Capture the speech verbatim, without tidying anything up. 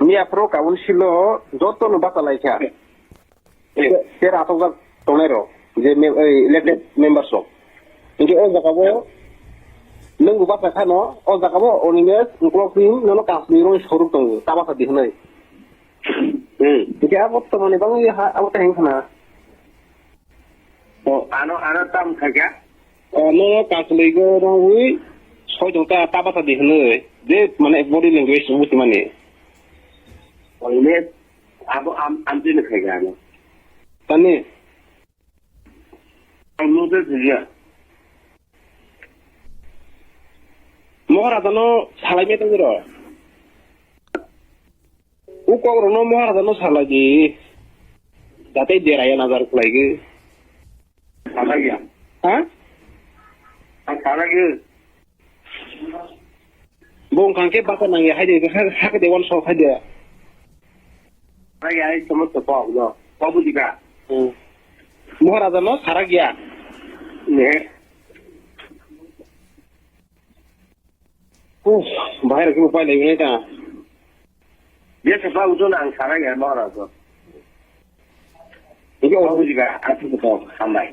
Miya phuru council o joto no basa lai kha. Te, te ratok jak tongnai rok, je mem-, ei, elected members rok. Hinkhe o jaga bo nwng bo basa khano, o jaga bo Animesh, Ukolok ni nono kasni rong soruk tongo, ta basa di hwnwi. Hmm. Hinkhe abo to mani bangwi ha, abo ta heng khna. O, ano, ano tam khaikha? O, no, kasli go rongwi soi tong ta, ta basa di hwnwi. Je, mane, body language buti mani. O, ne, abo am, am tini khaikha ano. Tani? Ang no te thia. Moharaja no salai me tong ro. U kok rok no Moharaja no salai di. Jate deraya nazar khlai gi. Salai ya. Ha? Ang salai gi. Bo wngkha khe basa nangya hai de, ha, ha khe de wan sok hai de. Salai ya, ai somosto kok no. Kok buji ka? Hmm. Moharaja no sarak ya. Ne. Uff, bahai rok khe bo pailai nai ta. Bia se ba ujo nang sarak ya Moharaja. Ini Kok orang buji ka? Aku kok sampai.